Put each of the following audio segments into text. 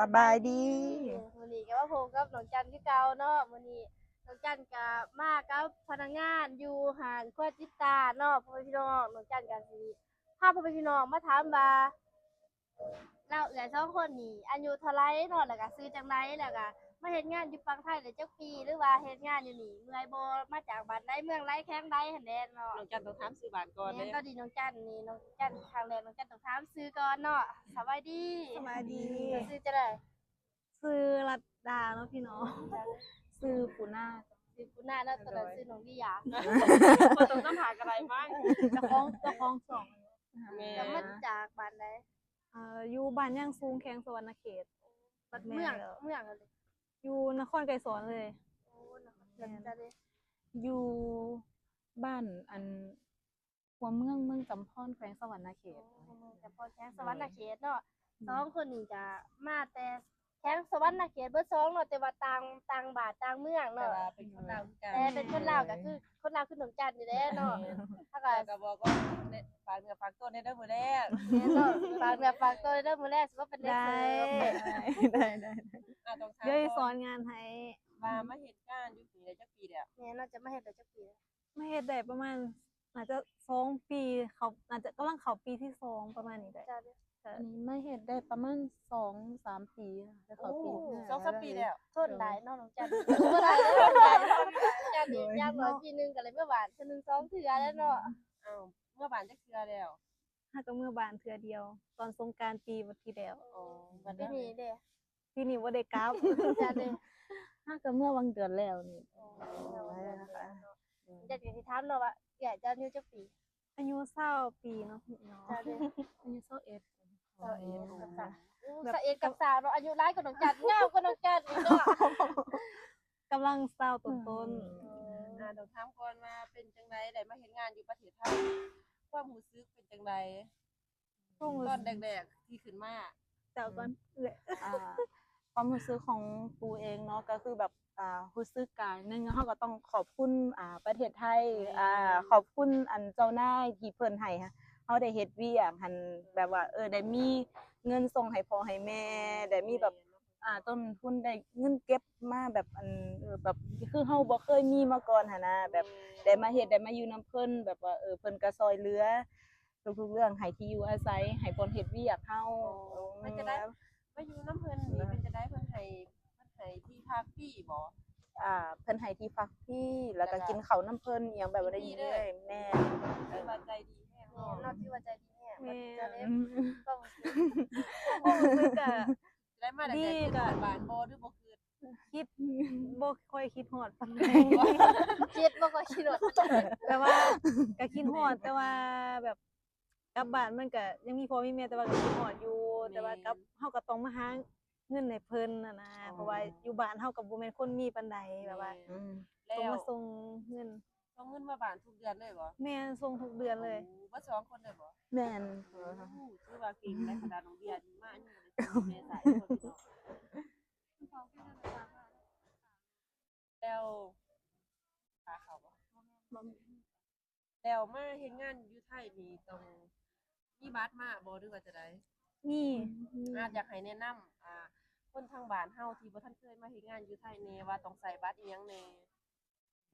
ສະບາຍດີ ມື້ນີ້ກໍມາພົບກັບນ້ອງຈັນຄືເກົ່າເນາະ. ມື້ນີ້ນ້ອງຈັນກໍມາກັບພະນັກງານຢູ່ຮ້ານຄົວຈິດຕາເນາະ ພໍ່ແມ່ພີ່ນ້ອງ. ນ້ອງຈັນກໍຊິພາພໍ່ແມ່ພີ່ນ້ອງມາຖາມວ່າ ລາວເອື້ອຍສອງຄົນນີ້ອາຍຸເທົ່າໃດເນາະ ແລ້ວກໍຊື່ຈັ່ງໃດ ແລ້ວກໍມາເຮັດງານຢູ່ຝັ່ງໄທໄດ້ຈັກປີ ຫຼືວ່າເຮັດງານຢູ່ນີ້ເມື່ອຍບໍ່ ມາຈາກບ້ານໃດເມືອງໃດແຂວງໃດຫັ້ນແຫຼະເນາະ. ນ້ອງຈັນຕ້ອງຖາມຊື່ບ້ານກ່ອນເດ້. ຕອນນີ້ນ້ອງຈັນນີ້ ນ້ອງຈັນຄັ້ງແລກ ນ້ອງຈັນຕ້ອງຖາມຊື່ກ່ອນເນາະ. ສະບາຍດີ. ສະບາຍດີ. ຊື່ຈັ່ງໃດ? ຊື່ລັດດາເນາະພີ່ນ້ອງ. ຊື່ປູນາ. ຊື່ປູນາເນາະ. ຕອນນັ້ນຊື່ນ້ອງລິຢາ. ບໍ່ຕ້ອງຖາມຫາກໍໄດ້ມັ້ງ. ເຈົ້າຂອງ ເຈົ້າຂອງຊ່ອງ. ແມ່ນ. ແລ້ວມາຈາກບ້ານໃດ? ເອີ ຢູ່ບ້ານຍາງສູງ ແຂວງສະຫວັນນະເຂດ. ບັດເມືອງ ເມືອງ ຢູ່ນະຄອນໄກສອນເລີຍ. ໂອ້ ນະຄອນ ແມ່ນ. ຢູ່ບ້ານອັນ ຫົວເມືອງ ເມືອງຈຳພອນ ແຂວງສະຫວັນນະເຂດ. ໂອ້ ຫົວເມືອງຈຳພອນ ແຂວງສະຫວັນນະເຂດເນາະ. ໂດຍ. ສອງຄົນນີ້ກະມາແຕ່ແຂວງສະຫວັນນະເຂດເບິດສອງເນາະ ແຕ່ວ່າຕ່າງ ຕ່າງບ້ານຕ່າງເມືອງເນາະ. ແຕ່ວ່າເປັນຄົນລາວຄືກັນ. ແຕ່ເປັນຄົນລາວກໍຄື ຄົນລາວຄືນ້ອງຈັນນີ້ແຫຼະເນາະ. ເຮົາກໍ ກໍບອກວ່າຝາກເນື້ອຝາກຕົວແດ່ເດີມື້ແລກ. ແມ່ນເນາະ ຝາກເນື້ອຝາກຕົວແດ່ເດີມື້ແລກ ຊິມາເປັນເດັກເສີບ. ໄດ້ ໄດ້ ໄດ້ ອ່າ ຕ້ອງຖາມ ດຽວຊິສອນງານໃຫ້. ວ່າມາເຮັດງານຢູ່ນີ້ໄດ້ຈັກປີແລ້ວ? ແມ່ນເນາະ ຈະມາເຮັດໄດ້ຈັກປີແລ້ວ? ມາເຮັດໄດ້ປະມານ ໜ້າຈະສອງປີ ເຂົ້າ ໜ້າຈະກຳລັງເຂົ້າປີທີສອງປະມານນີ້ແຫຼະ. ເຈົ້າເດ້. ເຈົ້າ. ອັນນີ້ມາເຮັດໄດ້ປະມານສອງສາມປີ ຈະເຂົ້າປີຫ້າ. ໂອ້ ສອງສາມປີແລ້ວ. ທົນໄດ້ເນາະນ້ອງຈັນ. ບໍ່ໄດ້ເດ້ນ້ອງຈັນ. ໂດຍ. ຢ່າງໜ້ອຍປີໜຶ່ງກໍໄດ້ເມືອບ້ານເທື່ອໜຶ່ງສອງເທື່ອແລ້ວເນາະ. ອ້າວ ເມືອບ້ານຈັກເທື່ອແລ້ວ? ຫາກໍເມືອບ້ານເທື່ອດຽວ ຕອນສົງການປີທີ່ແລ້ວ. ອໍ ບັດນີ້ເດ້? ປີນີ້ບໍ່ໄດ້ກັບ. ເຈົ້າເດ້. ຫາກໍເມືອຫວ່າງເດືອນແລ້ວນີ້. ອໍ ເມືອຫວ່າງເດືອນແລ້ວເນາະ. ອືມ. ຢາກ ຢາກຊິຖາມເນາະວ່າເອື້ອຍເຈົ້າອາຍຸຈັກປີ? ອາຍຸຊາວປີເນາະ. ເຈົ້າເດ້. ອາຍຸຊາວເອັດ. ຊາວເອັດ ໂອ້ ກັບຊາວ ໂອ້ ແບບ ຊາວເອັດກັບຊາວເນາະ ອາຍຸຫຼາຍກວ່ານ້ອງຈັນ ງາມກວ່ານ້ອງຈັນອີກເນາະ. ກຳລັງຊາວຕົ້ນໆ. ອືມ. ອ່າ ຕ້ອງຖາມກ່ອນວ່າເປັນຈັ່ງໃດ ໄດ້ມາເຮັດງານຢູ່ປະເທດໄທ ຄວາມຮູ້ສຶກເປັນຈັ່ງໃດ ຄວາມຮູ້ສຶກ ຕອນແລກໆທີ່ຂຶ້ນມາ? ເຈົ້າກ່ອນ. ອືມ. ອ່າ ຄວາມຮູ້ສຶກຂອງປູເອງເນາະ ກໍຄືແບບ ອ່າ ຮູ້ສຶກການໜຶ່ງ ເຮົາກໍຕ້ອງຂອບຄຸນ ອ່າ ປະເທດໄທ. ແມ່ນ. ອ່າ ຂອບຄຸນອັນເຈົ້ານາຍທີ່ເພິ່ນໃຫ້ເຮົາໄດ້ເຮັດວຽກຫັ້ນ ແບບວ່າ ເອີ ໄດ້ມີເງິນສົ່ງໃຫ້ພໍ່ໃຫ້ແມ່ ໄດ້ມີແບບ ແມ່ນ. ອ່າ ຕົ້ນທຶນ ໄດ້ເງິນເກັບມາແບບ ອັນ ເອີ ແບບຄືເຮົາບໍ່ເຄີຍມີມາກ່ອນຫັ້ນນະ ແບບ ແມ່ນ. ໄດ້ມາເຮັດ ໄດ້ມາຢູ່ນຳເພິ່ນ ແບບວ່າ ເອີ ເພິ່ນກໍຊ່ອຍເຫຼືອ ທຸກໆເລື່ອງ ໃຫ້ທີ່ຢູ່ອາໄສ ໃຫ້ບ່ອນເຮັດວຽກເຮົາ. ໂອ້ ເປັນຈັ່ງໃດ ມາຢູ່ນຳເພິ່ນນີ້ ເປັນຈັ່ງໃດ ເພິ່ນໃຫ້ ເພິ່ນໃຫ້ທີ່ພັກຟຣີບໍ່? ອ່າ ເພິ່ນໃຫ້ທີ່ພັກຟຣີ ແລ້ວກໍ ແລ້ວກໍກິນເຂົ້ານຳເພິ່ນ ອີ່ຫຍັງແບບວ່າໄດ້ຢູ່ເລີຍ. ແມ່ນ. ຖືວ່າໃຈດີແຮງເນາະ. ແມ່ນເນາະ ຖືວ່າໃຈດີແຮງ. ແມ່ນ. ຄວາມຮູ້ສຶກ ຄວາມຮູ້ສຶກກະ ໄດ້ມາແຕ່ ຄິດຮອດບ້ານບໍ່ ຫຼືບໍ່ຄິດ? ຄິດ ບໍ່ຄ່ອຍຄິດຮອດປານໃດ. ຄິດ ບໍ່ຄ່ອຍຄິດຮອດປານໃດ. ແຕ່ວ່າກໍຄິດຮອດ ແຕ່ວ່າແບບກັບບ້ານມັນກໍຍັງມີພໍ່ມີແມ່ ແຕ່ວ່າກໍຄິດຮອດຢູ່. ແມ່ນ. ແຕ່ວ່າກັບ ເຮົາກໍຕ້ອງມາຫາເງິນໃຫ້ເພິ່ນຫັ້ນນະ. ອໍ. ເພາະວ່າຢູ່ບ້ານເຮົາກໍບໍ່ແມ່ນຄົນມີປານໃດ. ແມ່ນ. ແບບວ່າ ອືມ. ແລ້ວ ຕ້ອງມາສົ່ງເງິນ ສົ່ງເງິນມາບ້ານທຸກເດືອນເລີຍບໍ່? ແມ່ນ ສົ່ງທຸກເດືອນເລີຍ. ໂອ້ ເບິດສອງຄົນເລີຍບໍ່? ແມ່ນ. ໂອ້ ຖືວ່າເກັ່ງໄດ໋ ຂະໜາດນ້ອງເບຍນີ້ມາຍັງບໍ່ໄດ້ສົ່ງແມ່ໃຊ້ຄົນເນາະ. ແລ້ວ ພາເຂົ້າບໍ່? ບໍ່ມີ. ແລ້ວມາເຮັດງານຢູ່ໄທນີ້ຕ້ອງມີບັດມາບໍ່ ຫຼືວ່າຈັ່ງໃດ? ມີ. ອືມ ອາດຢາກໃຫ້ແນະນຳ ອ່າ ຄົນທາງບ້ານເຮົາທີ່ບໍ່ທັນເຄີຍມາເຮັດງານຢູ່ໄທແດ່ ວ່າຕ້ອງໃຊ້ບັດອີ່ຫຍັງແດ່?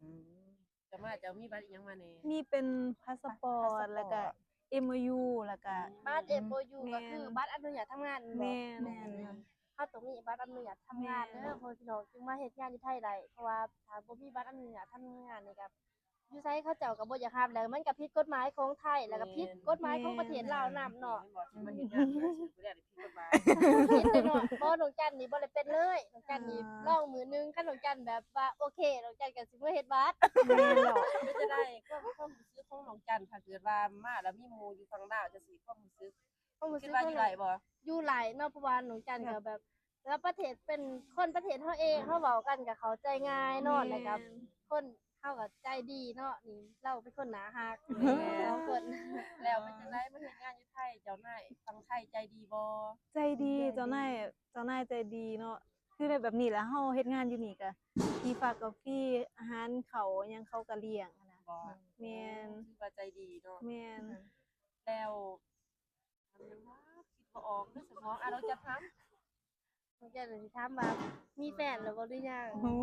ອືມ ຈະມາ ຈະມີບັດອີ່ຫຍັງມາແດ່? ມີເປັນພາສະປອດ ພາສະປອດ ແລ້ວກະ ເອັມໂອຢູ ແລ້ວກະ ອືມ ບັດ ເອັມໂອຢູ ແມ່ນ ກໍຄືບັດອະນຸຍາດທຳງານແມ່ນບໍ່? ແມ່ນ ແມ່ນ ເຮົາຕ້ອງມີບັດອະນຸຍາດທຳງານເດີ ແມ່ນ ພໍ່ແມ່ພີ່ນ້ອງ ຈຶ່ງມາເຮັດງານຢູ່ໄທໄດ້ ເພາະວ່າຖ້າບໍ່ມີບັດອະນຸຍາດທຳງານນີ້ກໍ ຢູ່ໃສເຂົາເຈົ້າກໍບໍ່ຢາກຮັບ ແລ້ວມັນກໍຜິດກົດໝາຍຂອງໄທ ແລ້ວກໍຜິດກົດໝາຍຂອງປະເທດລາວນຳເນາະ. ແມ່ນ ແມ່ນ ແມ່ນ. ບໍ່ ນ້ອງຈັນນີ້ບໍ່ໄດ້ເປັນເລີຍ ນ້ອງຈັນນີ້ ອ່າ ລອງມື້ໜຶ່ງ ຄັນນ້ອງຈັນແບບວ່າໂອເຄ ນ້ອງຈັນກໍຊິເມືອເຮັດບັດ. ແມ່ນແລ້ວ. ເປັນຈັ່ງໃດ ຄວາມ ຄວາມຮູ້ສຶກຂອງນ້ອງຈັນ ຖ້າເກີດວ່າມາແລ້ວມີໝູ່ຢູ່ຝັ່ງລາວຈັ່ງຊີ້ ຄວາມຮູ້ສຶກ ຄວາມຮູ້ສຶກ ຄິດວ່າຢູ່ໄດ້ບໍ່? ຢູ່ໄດ້ເນາະ ເພາະວ່ານ້ອງຈັນກໍແບບ ແລ້ວປະເທດ ເປັນຄົນປະເທດເຮົາເອງ ເຮົາເວົ້າກັນກໍເຂົ້າໃຈງ່າຍເນາະ. ແມ່ນ ແລ້ວກໍຄົນ ເຮົາກໍໃຈດີເນາະ ນີ້ລາວເປັນຄົນໜ້າຮັກ. ແມ່ນ ສອງຄົນ. ແລ້ວເປັນຈັ່ງໃດ ມາເຮັດງານຢູ່ໄທ ເຈົ້ານາຍຝັ່ງໄທໃຈດີບໍ່? ໃຈດີ ໃຈດີ ເຈົ້ານາຍ ເຈົ້ານາຍໃຈດີເນາະ. ຄືແບບນີ້ແຫຼະ ເຮົາເຮັດງານຢູ່ນີ້ກໍຟຣີ ຟາກກໍຟຣີ ອາຫານເຂົ້າຫຍັງເຂົາກໍລ້ຽງຫັ້ນນະ. ບໍ່? ແມ່ນ. ຖືວ່າໃຈດີເນາະ. ແມ່ນ. ແລ້ວ ຄິດບໍ່ອອກເດີ ສະໝອງ ອ່າ ນ້ອງຈັນຖາມ. ນ້ອງຈັນຊິຖາມວ່າມີແຟນແລ້ວບໍ່ ຫຼືຍັງ? ໂອ້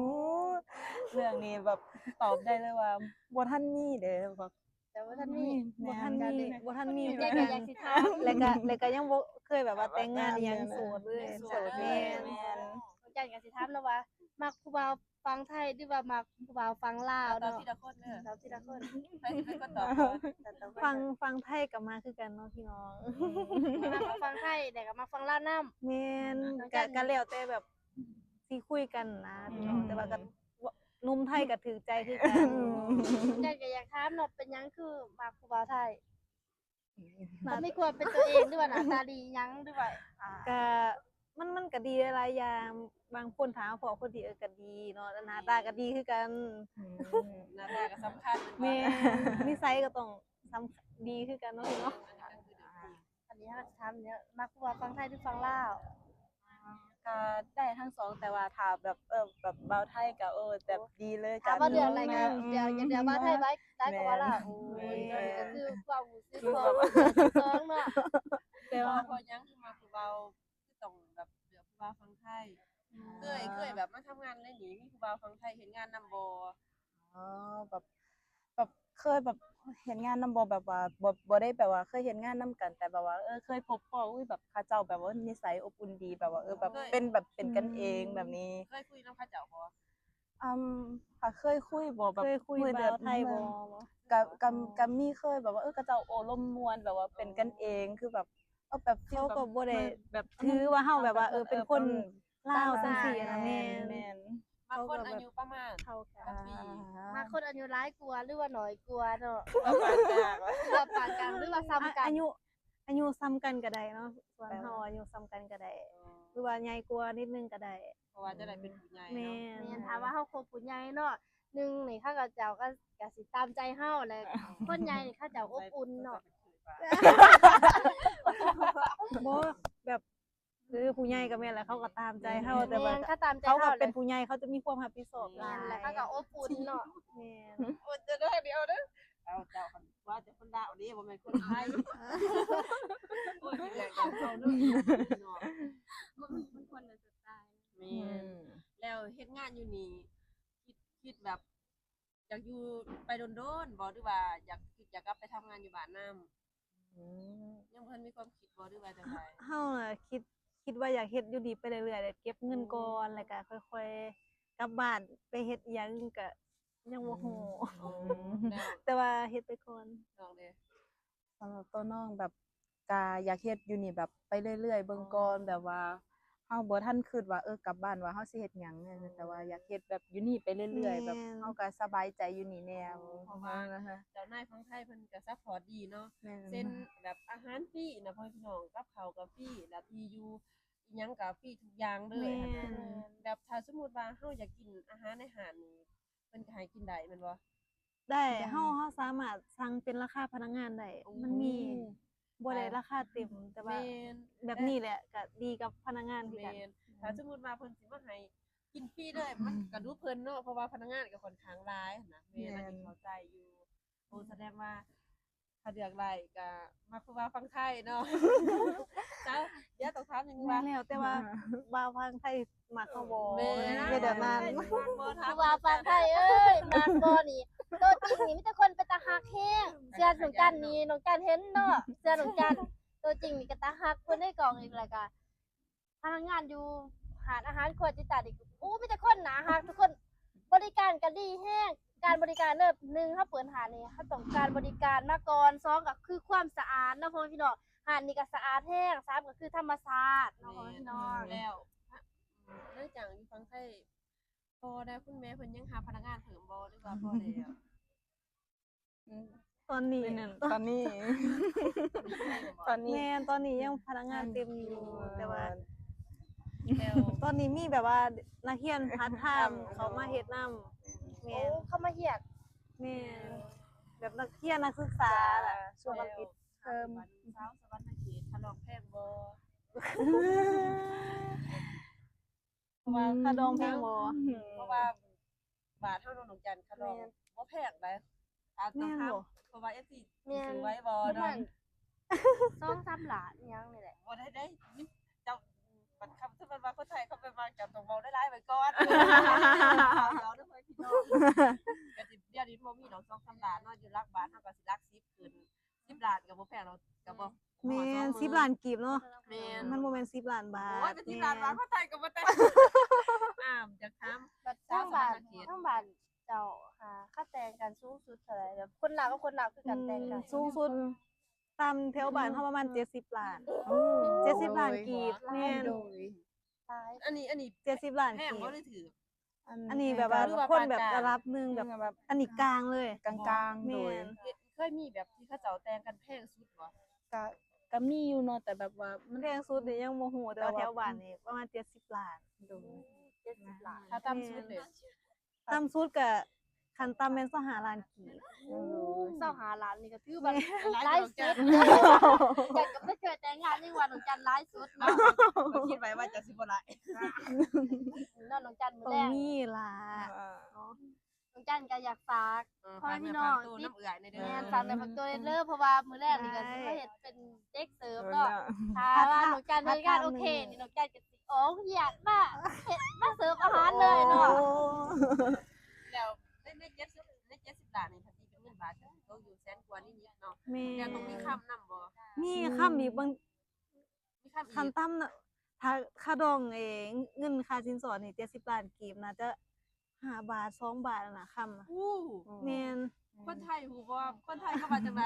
ເລື່ອງນີ້ແບບຕອບໄດ້ເລີຍວ່າບໍ່ທັນມີເດ້ ແບບ ແຕ່ບໍ່ທັນມີ ແມ່ນ ບໍ່ທັນມີ ບໍ່ທັນມີ ນ້ອງຈັນກໍຢາກຊິຖາມ ແລ້ວກໍແລ້ວກໍຍັງບໍ່ເຄີຍແບບວ່າແຕ່ງງານອີ່ຫຍັງ ໂສດເລີຍ ໂສດ ແມ່ນ ນ້ອງຈັນກໍຊິຖາມແລ້ວວ່າມັກຜູ້ບ່າວຝັ່ງໄທ ຫຼືວ່າມັກຜູ້ບ່າວຝັ່ງລາວເນາະ? ຕອບທີລະຄົນເດີ ຕອບທີລະຄົນ ໃຜຊິເປັນຄົນຕອບກ່ອນ? ຝັ່ງ ຝັ່ງໄທກໍມັກຄືກັນເນາະພີ່ນ້ອງ ມັກຝັ່ງໄທ ແລ້ວກໍມັກຝັ່ງລາວນຳ ແມ່ນ ກໍ ກໍແລ້ວແຕ່ແບບຊິຄຸຍກັນນະພີ່ນ້ອງ ແຕ່ວ່າກໍ ໜຸ່ມໄທກໍຖືກໃຈຄືກັນ ແຕ່ກໍຢາກຖາມເນາະ ເປັນຫຍັງຄືມັກຜູ້ບ່າວໄທ? ເຂົາມີຄວາມເປັນຕົວເອງ ຫຼືວ່າໜ້າຕາດີຫຍັງ ຫຼືວ່າ ກໍ ມັນ ມັນກໍດີຫຼາຍໆຢ່າງ ບາງຄົນຖ້າເຮົາພໍ້ຄົນດີ ເອີ ກໍດີເນາະ ໜ້າຕາກໍດີຄືກັນ ໜ້າຕາກໍສຳຄັນ ແມ່ນ ນິໄສກໍຕ້ອງສຳ ດີຄືກັນເນາະພີ່ເນາະ. ອັນນີ້ເຮົາຊິຖາມເນາະ ມັກຜູ້ບ່າວຝັ່ງໄທ ຫຼືຝັ່ງລາວ? ກໍໄດ້ທັງສອງ ແຕ່ວ່າຖ້າແບບ ເອີ ແບບບ່າວໄທກໍ ເອີ ແບບດີເລີຍ ຖ້າວ່າເລືອກໄດ້ກໍ ເລືອກ ຢາກເລືອກບ່າວໄທໄວ້ຫຼາຍກວ່າບ່າວລາວ ໂອ້ຍ ກໍຄືຄວາມຮູ້ສຶກຂອງທັງສອງເນາະ ແຕ່ວ່າເພາະຫຍັງຄືມັກຜູ້ບ່າວ ຄືຕ້ອງແບບເລືອກຜູ້ບ່າວຝັ່ງໄທ? ເຄີຍ ເຄີຍແບບມາທຳງານໃນນີ້ ມີຜູ້ບ່າວຝັ່ງໄທເຮັດງານນຳບໍ່? ອໍ ແບບ ແບບເຄີຍແບບເຮັດງານນຳບໍ່ ແບບວ່າບໍ່ ບໍ່ໄດ້ແບບວ່າເຄີຍເຮັດງານນຳກັນ ແຕ່ແບບວ່າ ເອີ ເຄີຍພົບພໍ້ ອຸ້ຍ ແບບເຂົາເຈົ້າແບບວ່ານິໄສອົບອຸ່ນດີ ແບບວ່າ ເອີ ແບບເປັນແບບເປັນກັນເອງແບບນີ້. ເຄີຍຄຸຍນຳເຂົາເຈົ້າບໍ່? ອືມ ຫາເຄີຍຄຸຍບໍ່ ແບບເຄີຍຄຸຍແບບໄທບໍ່? ກໍ ກໍ ກໍມີເຄີຍແບບວ່າ ເອີ ເຂົາເຈົ້າໂອ້ລົມມ່ວນ ແບບວ່າເປັນກັນເອງ ຄືແບບ ເອີ ແບບ ເຂົາກໍບໍ່ໄດ້ແບບຖືວ່າເຮົາແບບວ່າ ເອີ ເປັນຄົນ ລາວຈັ່ງຊີ້ນະ ແມ່ນ ແມ່ນ ບາງຄົນອາຍຸປະມານເທົ່າກັນ ບາງຄົນອາຍຸຫຼາຍກວ່າ ຫຼືວ່າໜ້ອຍກວ່າເນາະ ຫຼືວ່າປານກາງ ຫຼືວ່າປານກາງ ຫຼືວ່າສ່ຳກັນ ອາຍຸ ອາຍຸສ່ຳກັນກໍໄດ້ເນາະ ສ່ວນເຮົາອາຍຸສ່ຳກັນກໍໄດ້ ຫຼືວ່າໃຫຍ່ກວ່ານິດໜຶ່ງກໍໄດ້ ເພາະວ່າຈະໄດ້ເປັນຜູ້ໃຫຍ່ເນາະ ແມ່ນ ແມ່ນ ຖ້າວ່າເຮົາຄົບຜູ້ໃຫຍ່ເນາະ ໜຶ່ງນີ້ເຂົາເຈົ້າກໍ ກໍຊິຕາມໃຈເຮົາ ແລະ ຄົນໃຫຍ່ນີ້ເຂົາເຈົ້າອົບອຸ່ນເນາະ ບໍ່ ແບບ ຄືຜູ້ໃຫຍ່ກໍແມ່ນແຫຼະ ເຂົາກໍຕາມໃຈເຮົາ ແຕ່ວ່າເຂົາກໍເປັນຜູ້ໃຫຍ່ ເຂົາຈະມີຄວາມຮັບຜິດຊອບຫຼາຍ ແລະເຂົາກໍອົບອຸ່ນເນາະ ແມ່ນ ໂອ້ຍ ຈະໄດ້ດຽວເດີ ເອົາ ເຈົ້າຄັນວ່າແຕ່ຄົນລາວເດ້ ບໍ່ແມ່ນຄົນໄທ ໂອ້ຍ ແມ່ນ ມັນຄົນລະສະໄຕ ແມ່ນ ແລ້ວເຮັດງານຢູ່ນີ້ ຄິດ ຄິດແບບ ຢາກຢູ່ໄປດົນໆບໍ່ ຫຼືວ່າຢາກ ຢາກກັບໄປທຳງານຢູ່ບ້ານນຳ? ອືມ ຍັງບໍ່ທັນມີຄວາມຄິດບໍ່ ຫຼືວ່າຈັ່ງໃດ? ເຮົານະຄິດ ຄິດວ່າຢາກເຮັດຢູ່ນີ້ໄປເລື້ອຍໆ ແລ້ວເກັບເງິນກ່ອນ ແລ້ວກະຄ່ອຍໆກັບບ້ານ ໄປເຮັດອີ່ຫຍັງກະຍັງບໍ່ຮູ້ ແຕ່ວ່າເຮັດໄປກ່ອນ. ນ້ອງເດ? ສຳລັບໂຕນ້ອງແບບກະຢາກເຮັດຢູ່ນີ້ແບບໄປເລື້ອຍໆເບິ່ງກ່ອນ ແບບວ່າເຮົາບໍ່ທັນຄິດວ່າ ເອີ ກັບບ້ານວ່າເຮົາຊິເຮັດຫຍັງ ແຕ່ວ່າຢາກເຮັດແບບຢູ່ນີ້ໄປເລື້ອຍໆ ແບບເຮົາກະສະບາຍໃຈຢູ່ນີ້ແນ່ ເພາະວ່າເຈົ້ານາຍຝັ່ງໄທເພິ່ນກະຊັບພອດດີເນາະ ເຊັນແບບອາຫານຟຣີນະ ພໍ່ແມ່ພີ່ນ້ອງ ກັບເຂົ້າກະຟຣີ ແລ້ວທີ່ຢູ່ອີ່ຫຍັງກະຟຣີທຸກຢ່າງເລີຍຫັ້ນນະ ແບບຖ້າສົມມຸດວ່າເຮົາຢາກກິນອາຫານໃນຮ້ານນີ້ ເພິ່ນກະໃຫ້ກິນໄດ້ແມ່ນບໍ່? ໄດ້ ເຮົາ ເຮົາສາມາດສັ່ງເປັນລາຄາພະນັກງານໄດ້ ມັນມີ ບໍ່ໄດ້ລາຄາເຕັມ ແຕ່ວ່າແບບນີ້ແຫຼະກະດີກັບພະນັກງານຄືກັນ. ຖ້າສົມມຸດວ່າເພິ່ນຊິມາໃຫ້ກິນຟຣີເລີຍ ມັນກະດຸເພິ່ນເນາະ ເພາະວ່າພະນັກງານກະຂ້ອນຂ້າງຫຼາຍຫັ້ນນະ ແມ່ນ ອັນນີ້ເຂົ້າໃຈຢູ່. ໂອ້ ສະແດງວ່າ ຖ້າເລືອກໄດ້ກະມັກຜູ້ບ່າວຝັ່ງໄທເນາະ ເຈົ້າ ດຽວຕ້ອງຖາມອີກວ່າ ແມ່ນແລ້ວ ແຕ່ວ່າບ່າວຝັ່ງໄທມັກເຮົາບໍ່ ແມ່ນແບບນັ້ນ ຜູ້ບ່າວຝັ່ງໄທເອີຍ ມັກບໍ່ນີ້ ໂຕຈິງນີ້ມີແຕ່ຄົນເປັນຕາຮັກແຮງ ເຊື່ອນ້ອງຈັນນີ້ ນ້ອງຈັນເຫັນເນາະ ເຊື່ອນ້ອງຈັນ ໂຕຈິງນີ້ກະຕາຮັກ ຄົນໃນກ້ອງນີ້ລະກະ ພະນັກງານຢູ່ຮ້ານອາຫານຄົວຈິຕານີ້ ໂອ້ ມີແຕ່ຄົນໜ້າຮັກ ທຸກຄົນ ບໍລິການກະດີແຮງ ການບໍລິການເດີ ໜຶ່ງ ເຮົາເປີດຮ້ານນີ້ ເຮົາຕ້ອງການບໍລິການມາກ່ອນ ສອງ ກະຄືຄວາມສະອາດເນາະ ພໍ່ແມ່ພີ່ນ້ອງ ຮ້ານນີ້ກະສະອາດແຮງ ສາມ ກະຄືທຳມະຊາດເນາະ ພໍ່ແມ່ພີ່ນ້ອງ. ແລ້ວນາຍຈ້າງຢູ່ຝັ່ງໄທ ພໍ່ແລະຄຸນແມ່ເພິ່ນຍັງຮັບພະນັກງານເພີ່ມບໍ່ ຫຼືວ່າພໍແລ້ວ? ອືມ ຕອນນີ້ ຕອນນີ້ ຕອນນີ້ ແມ່ນ ຕອນນີ້ຍັງພະນັກງານເຕັມຢູ່ ແຕ່ວ່າ ແລ້ວ ຕອນນີ້ມີແບບວ່ານັກຮຽນພາດທາມເຂົ້າມາເຮັດນຳ ແມ່ນ ໂອ້ ເຂົ້າມາຮຽນ ແມ່ນ ແບບນັກຮຽນນັກສຶກສາລະ ຊ່ວງອາທິດເທີມ ສາວສະຫວັນນະເຂດ ຄ່າດອງແພງບໍ່? ເພາະວ່າຄ່າດອງແພງບໍ່? ເພາະວ່າບ້ານເຮົາເນາະ ນ້ອງຈັນ ຄ່າດອງບໍ່ແພງໃດ໋ ອາດຕ້ອງຖາມ ເພາະວ່າເອັຟຊີຊິຊື້ໄຫວບໍ່ເນາະ ປະມານສອງສາມລ້ານອີ່ຫຍັງນີ້ແຫຼະ ບໍ່ໄດ້ໃດ໋ ເຈົ້າ ບັດຄຳ ສົມມຸດວ່າຄົນໄທ ດຽວນີ້ບໍ່ມີດອກ ສອງສາມລ້ານເນາະ ຢູ່ຫຼັກບາດເຮົາກໍຊິຫຼັກສິບຂຶ້ນ ສິບລ້ານກໍບໍ່ແພງດອກ ກໍບໍ່ ແມ່ນ ສິບລ້ານກີບເນາະ ແມ່ນ ມັນບໍ່ແມ່ນສິບລ້ານບາດ ໂອ້ຍ ເປັນສິບລ້ານບາດ ເຮົາໄທກໍບໍ່ແຕ່ງ ອາ ຢາກຖາມ ບັດທາງບ້ານ ທາງບ້ານເຈົ້າຫາ ເຂົາແຕ່ງກັນສູງສຸດເທົ່າໃດ? ແບບຄົນລາວກັບຄົນລາວຄືກັນແຕ່ງກັນ ສູງສຸດ ຕ່ຳແຖວບ້ານເຮົາປະມານເຈັດສິບລ້ານ ໂອ້ ເຈັດສິບລ້ານກີບ ໂດຍ ແມ່ນ ໂດຍ ຫຼາຍ ອັນນີ້ ອັນນີ້ເຈັດສິບລ້ານ ແພງບໍ່ ຫຼືຖືກ? ອັນ ອັນນີ້ແບບວ່າ ຄືວ່າ ຄົນແບບ ປານກາງ ລະດັບໜຶ່ງ ແບບ ຄືວ່າແບບ ອັນນີ້ກາງເລີຍ ກາງໆ ໂດຍ ແມ່ນ ເຄີຍມີແບບທີ່ເຂົາເຈົ້າແຕ່ງກັນແພງສຸດບໍ່? ກະ ກະມີຢູ່ເນາະ ແຕ່ແບບວ່າມັນ ແພງສຸດນີ້ຍັງບໍ່ຮູ້ ແຕ່ວ່າ ແຕ່ວ່າ ແຖວບ້ານນີ້ປະມານເຈັດສິບລ້ານ ໂດຍ ເຈັດສິບລ້ານ ຖ້າຕ່ຳສຸດເດ? ແມ່ນ ຕ່ຳສຸດກະ ຂັ້ນຕ່ຳແມ່ນຊາວຫ້າລ້ານກີບ ໂອ້ ຊາວຫ້າລ້ານນີ້ກໍຖືວ່າ ແມ່ນ ຫຼາຍສຸດ ຈັນກໍບໍ່ເຄີຍແຕ່ງງານ ຍັງວ່ານ້ອງຈັນຫຼາຍສຸດເນາະ ກໍຄິດໄວ້ວ່າຈະຊິບໍ່ຫຼາຍ ນ້ອງ ນ້ອງຈັນ ມື້ແລງ ຕ້ອງມີລະ ເອີ ເນາະ ນ້ອງຈັນກໍຢາກຝາກ ເອີ ພໍ່ແມ່ພີ່ນ້ອງ ຝາກເນື້ອຝາກຕົວນຳເອື້ອຍແດ່ເດີ ແມ່ນ ຝາກເນື້ອຝາກຕົວເດີ ເພາະວ່າມື້ແລງນີ້ກໍຊິມາເຮັດເປັນເດັກເສີບເນາະ ຖ້າວ່ານ້ອງຈັນເຮັດງານໂອເຄນີ້ ນ້ອງຈັນກໍຊິ ອໍ ຢາກມາເຮັດ ມາເສີບອາຫານເລີຍເນາະ ໂອ້ ແລ້ວໃນ ໃນເຈັດສິບ ໃນເຈັດສິບລ້ານນີ້ ຖ້າຕີເປັນເງິນບາດກໍຕົກຢູ່ແສນກວ່ານິດໆເນາະ ແມ່ນ ແລ້ວຕ້ອງມີຄຳນຳບໍ່? ມີຄຳອີກ ບາງ ມີຄຳອີກ ຂັ້ນຕ່ຳນະ ຖ້າຄ່າດອງເອງ ເງິນຄ່າສິນສອດນີ້ ເຈັດສິບລ້ານກີບ ໜ້າຈະຫ້າບາດ ສອງບາດຫັ້ນນະ ຄຳນະ ໂອ້ ແມ່ນ ຄົນໄທຮູ້ບໍ່? ຄົນໄທເຂົາວ່າຈັ່ງໃດ?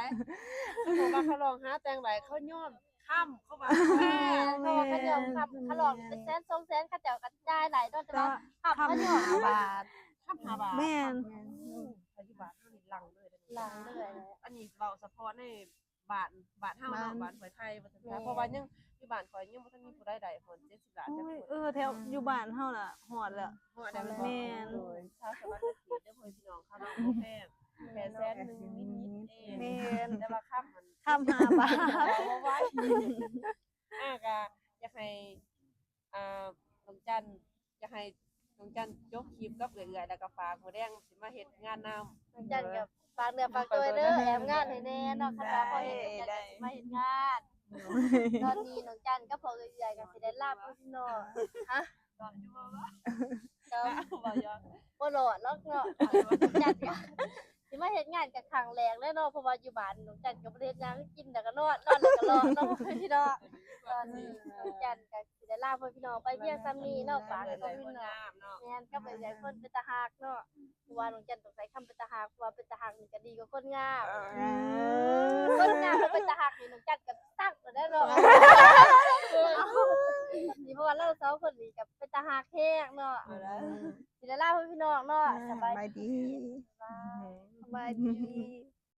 ເຂົາບອກວ່າເຂົາລອງຫາແຕ່ງໄດ້ ເຂົາຍອມຄຳ ເຂົາວ່າ ແມ່ນ ເຂົາວ່າເຂົາຍອມຄຳ ເຂົາລອງເປັນແສນສອງແສນ ເຂົາເຈົ້າກໍຈ່າຍໄດ້ເນາະ ແຕ່ວ່າຄຳ ຄຳ ເຂົາຍອມ ຫ້າບາດ ຄຳຫ້າບາດ ແມ່ນ ໂອ້ ປັດຈຸບັນເຮົານີ້ຫຼັ່ງເລີຍ ຫຼັ່ງເລີຍ ອັນນີ້ເວົ້າສະເພາະໃນ ບ້ານ ບ້ານເຮົາເນາະ ບ້ານ ບ້ານຫ້ວຍໄຜ່ວ່າຊັ້ນຊະ ແມ່ນ ເພາະວ່າຍັງ ຢູ່ບ້ານຂ້ອຍຍັງບໍ່ທັນມີຜູ້ໃດໄດ້ຮອດເຈັດສິບລ້ານ ໂອ້ຍ ຈັກຄົນ ເອີ ແຖວ ອືມ ຢູ່ບ້ານເຮົາລະຮອດແລ້ວ ຮອດແລ້ວ ແມ່ນ ໂດຍ ຊາວສະຫວັນນະເຂດເດີພໍ່ແມ່ພີ່ນ້ອງ ຄ່າດອງບໍ່ແພງ ແຄ່ແສນໜຶ່ງນິດໆເອງ ແມ່ນ ແຕ່ວ່າຄຳຫັ້ນ ຄຳຫ້າບາດ ເວົ້າບໍ່ໄຫວ ອ່າ ກະຢາກໃຫ້ ອ່າ ນ້ອງຈັນ ຢາກໃຫ້ນ້ອງຈັນຈົບຄລິບກັບເອື້ອຍໆ ແລ້ວກໍຝາກໝູ່ແດງຊິມາເຮັດງານນຳ ນ້ອງຈັນກໍຝາກເນື້ອຝາກຕົວເດີ ແອມງານໃຫ້ແດ່ເນາະ ຄັນວ່າພໍເຮັດ ນ້ອງຈັນກໍຊິມາເຮັດງານ ຕອນນີ້ນ້ອງຈັນກັບພໍ່ເອື້ອຍກໍຊິໄດ້ລາພີ່ນ້ອງ ຮະ ຕອນຢູ່ບໍ່ ກໍບໍ່ຢອກ ບໍ່ລອດຫຼອກເນາະ ນ້ອງຈັນກໍ ຊິມາເຮັດງານກໍຄັ້ງແລກເລີຍເນາະ ເພາະວ່າຢູ່ບ້ານນ້ອງຈັນກໍບໍ່ໄດ້ເຮັດຫຍັງ ກິນແລ້ວກໍນອນ ນອນແລ້ວກໍຫຼອກເນາະ ພີ່ນ້ອງ ຕອນນີ້ນ້ອງຈັນກໍຊິໄດ້ລາພໍ່ແມ່ພີ່ນ້ອງໄປພຽງສ່ຳນີ້ເນາະ ຝາກໃຫ້ພໍ່ແມ່ພີ່ນ້ອງ ແມ່ນ ກັບເອື້ອຍໆຄົນເປັນຕາຮັກເນາະ ເພາະວ່ານ້ອງຈັນຕ້ອງໃຊ້ຄຳເປັນຕາຮັກ ເພາະວ່າເປັນຕາຮັກນີ້ກໍດີກວ່າຄົນງາມ ເອີ ຄົນງາມເປັນຕາຮັກນີ້ນ້ອງຈັນກໍ ສັກແລ້ວເນາະ ນີ້ ເພາະວ່າລາວສອງຄົນນີ້ກໍເປັນຕາຮັກແຮງເນາະ ຊິໄດ້ລາພໍ່ແມ່ພີ່ນ້ອງເນາະ ສະບາຍດີ ສະບາຍດີ